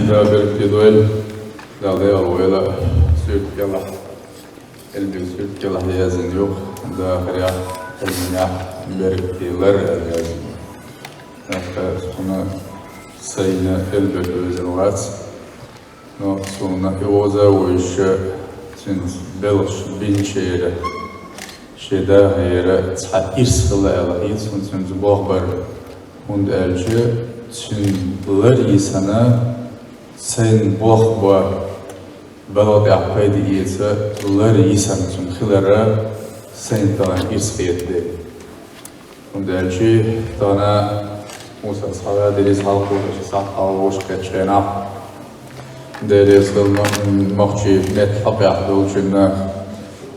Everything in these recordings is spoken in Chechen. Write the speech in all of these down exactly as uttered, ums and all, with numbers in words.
Дала беркате дойла, Дала дегӀал войла, суьрта кӀелахь, элбиг суьрта кӀелахь яздина ю, дахарехь, хӀуманехь беркате лар аьлла яздина. ТӀаккха суна сайна элбиг везина вац, но суна и вовза вуйша, цуьнца белхаш бинчера, шен дахарера цхьа ирс хила аьлла хийца суна цуьнца болх бар. ХӀунда аьлча цуьнан лар йисана, сайна болх бан, балха тӀехь пайда эца лар йисана цуьнан хилар сайна тахана ирс хетаде. ХӀунда аьлча тахана Муса схьаваьлла, дерриг хьалкхувш, схьа хьалвош кхечченахь, Делера салам, нохчийн метта хьокъехь долчунна,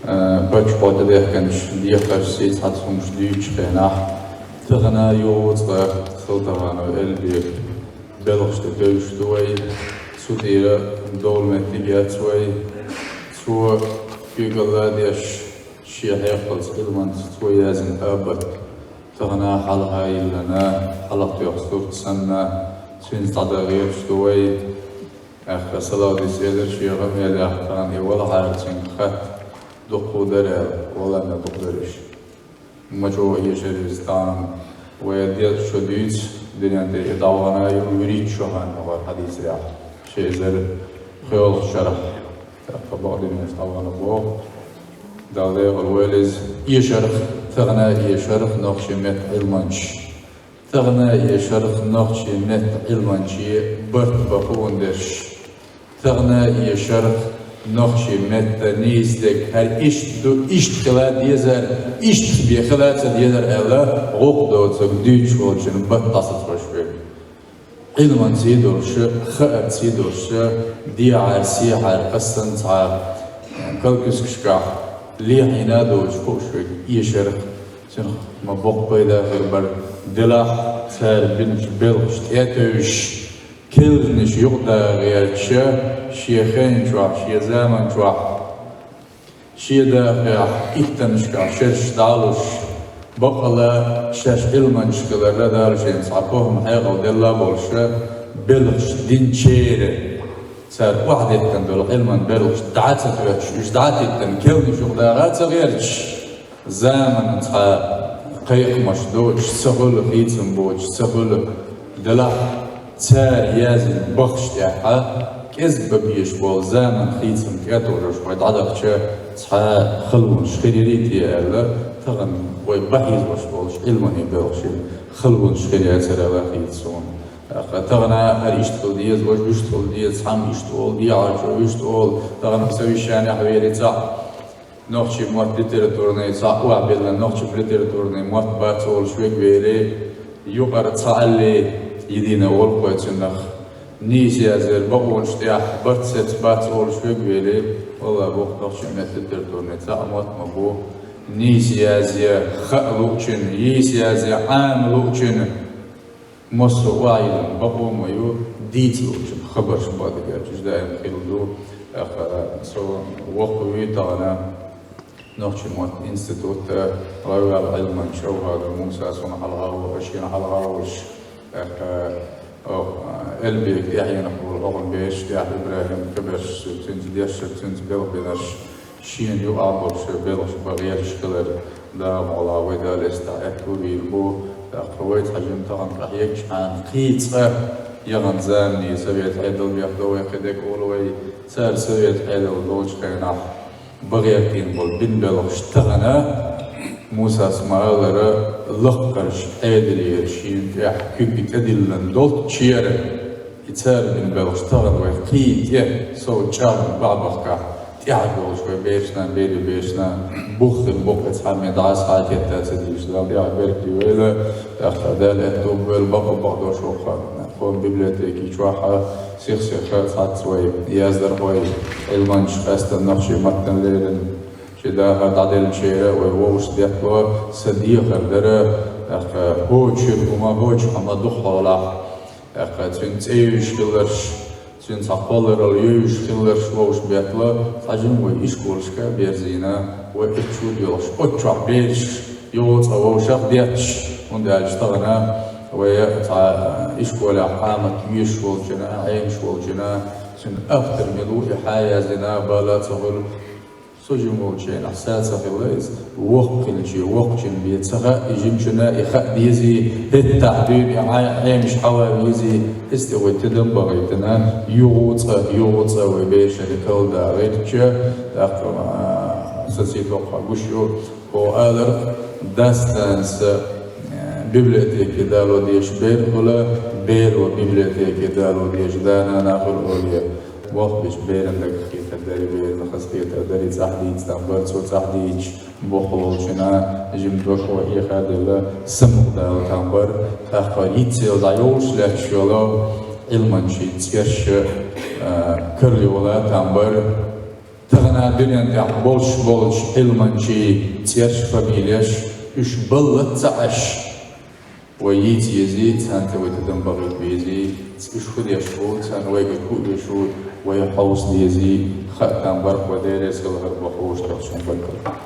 а, паччахьо тӀедехкинчу декхаршций цхьацца хӀумаш дуьйцучу хенахь, тахана юха цкъа хила тахана элбиг белхаш тӀе тевжаш ду вай, цу тӀера довла меттиг яц вай, цо куьйгалла а деш, шен хьекъалца, Ӏилманца цо яздина абат тахана хьалха йиллина, хьалха тоьхна сурт санна, цуьнца дӀадан гӀерташ ду вай. ТӀаккха Салавдис элира шен гӀан мел яхна тахана и валахьара цуьнга хатта дукха дара аьлла, валлахӀи дукха дара уьш. Ма чӀогӀа эшар иза тахана, вай деза шо дуьйцу, дуьнен тӀе и дӀавахана ю вуьрхӀитта шо ханна хӀара хьадийцарехь, ши эзар пхоьалгӀачу шарахь. ТӀаккха бакъдерг дӀавахана боху. Дала декъал войла иза. Эшарх, тахана эшарх нохчийн меттан Ӏилманчаш. Тахана эшарх нохчийн меттан Ӏилманчийн барт бан хӀуманаш. Тахана эшарх нохчийн меттан нийса дерг хӀара иштта ду, иштта хила дезара, иштта бен хила ца дезара аьлла, гӀуллакх доцург дуьйцуш волчун барт дӀасацхьош верг. Ӏилманций долуш, хаарций долуш, дехьара-сехьара хӀара санна цхьа калкуьскашкахь лехьийна а доцуш хууш верг эшарх, цуьнах ма боккха пайда хир бара, делахь цара бинчу белхаш тӀе а тевжаш, керланаш юкъадаха гӀерташ, шен хен чохь, шен заман чохь. Шен дахарехь иттаннашкахь шераш дӀалуш, бакъала шаьш Ӏилманчаш хиларна Дала шайна цхьа похӀма хьекъал делла болуш, белхаш динчеран, цара охьадеттина долу Ӏилман белхаш дӀа а ца хӀоьттуш, уьш дӀа а теттина, керланаш юкъадаха а ца гӀерташ, заманан цхьа кхайкхамаш доцуш ца хуьлу, хийцам боцуш ца хуьлу, делахь цара яздина бахаш тӀехь кӀезиг бан безаш болу заманан хийцам тӀетовжуш вай дӀадахча, цхьа халонаш хир ярий те аьлла, тахана вай бан хьийзош болчу Ӏилманийн белхашна халонаш хир яцара аьлла хийца суна. ТӀаккха тахана хӀара иштта хила деза, важа вуьшта хила деза, цхьамма иштта олу, дехьарчо вуьшта олу, тахана совещанехь вери цхьаъ. Нохчийн мотт литературный, цхьаъ охьабиллина нохчийн литературный мотт бац олуш верг вели, юкъара цхьаалле единый волу кхойцунах. Нийса яздера бакъонаш тӀехь барт сецна бац олуш верг вели, валлахӀи, боху, нохчийн меттан литературный цхьаъ мотт ма бу. Нийса язъян хаа луучун, йийса язъян Ӏама луучун. Массо а охьайиллина бакъо а ма ю, дийца луучун хабарш бан дагар чуьш даим хилла ду. ТӀаккха со воккхавуьйту тахана нохчийн мотт институтан гӀайваьлла Ӏилманча Шовхадов Муса, суна хьалха а ву, шена хьалха а волуш, тӀаккха, о, Эльбега тӀаьхьенах волу хӀокхуьнан бераш, тӀехь ИбрахӀим, кхиберш, цуьнца дешнарш, цуьнца белхбинарш. Шена юкъахь болуш белхаш бан гӀерташ хилар, Дала мукъ лахь, вай Дала эцна тӀехь аьтто бийр бу. ТӀаккха вайца хьажийна тахана къахьегчхьана, кхин цкъа яхана замане, совет Ӏедал бехк до вай, кхин дерг олу вай, цара совет Ӏедал долчу хенахь бан гӀертийна болу бина белхаш тахана, Мусас ма-аллара, лаккхарш Ӏедалера шена тӀехь куьг тӀедиллина долччера, и цара бина белхаш тахана вай кхин тӀе сов чӀагӀна бахьа-бахкахь, тӀаьхьа болуш вай берашна, берийн берашна, буххин букъ цхьамме дӀа а схьа а кетта ца дийша, Дала тӀехь беркате войла, тӀаккха Дала аьтто бойла бакъо бакъдолуш воккхарна. Тхуна библиотеки чохь а сих-сиха цхьацца вай яздархой, Ӏилманчаш, къаьсттина нохчийн маттана леррина, шен дахар дӀаделлачеран вай вовшашца деттало, сан дехар дара, тӀаккха хӀокху чуьра хӀума, хӀокху хӀума дукха хьолахь. ТӀаккха цуьнан цӀе йовзуш хилларш, цуьнан цхьа кхолларалла йовзуш хилларш вовшах беттало, цхьа жима вай ишколашка а берзийна, вай эцчу а доьлхуш, оццу чохь бераш юха цкъа вовшах а детташ, хӀунда аьлча тахана Вай цхьа ишколехь къамат везаш волчунна, Ӏемаш волчунна, цуьнан автор мила ву, и хьан яздина бала ца хуьлу. Со жима волчу хенахь са ца хилла иза. Воккха хилча, воккхачунна бен ца хаьа, и жимачунна и хаа дезий, хӀетахь дуьйна и Ӏа-, Ӏемаш хьан ван везий, иза тӀе вай тидам бахийтина, юха цкъа, юха цкъа вай берашна калда гӀертача, тӀаккха, а, со цуьнан тӀехь гуш ю, оха алар, дас-нанас, э, библиотеке дало дезаш бер хуьлу, беро библиотеке дало дезаш да-нана хуьлу олий. Болх беш беран дагахь хетар дарий, беран хазахетар дарий, цӀахь дийца там бара, цо цӀахь дийцича, боккха волчунна жима дог хьо эхаделла, самукъадала там бара, тӀаккха йицъелла дӀайолуш лаьтташ йолу Ӏилманчийн цӀерш, а, карайола там бара. Тахана дуьнен тӀехь болуш болчу Ӏилманчийн цӀерш, фамилеш, уьш баллалц ца Ӏаш, вай йийца езий, царна тӀе вай тидам бахийта безий, уьш хӀун деш бу, царна вайга хӀун деш ву, вай хьовса дезий, хаа там бара, вай Дела реза хила хӀара бохуш тахчун баккхал.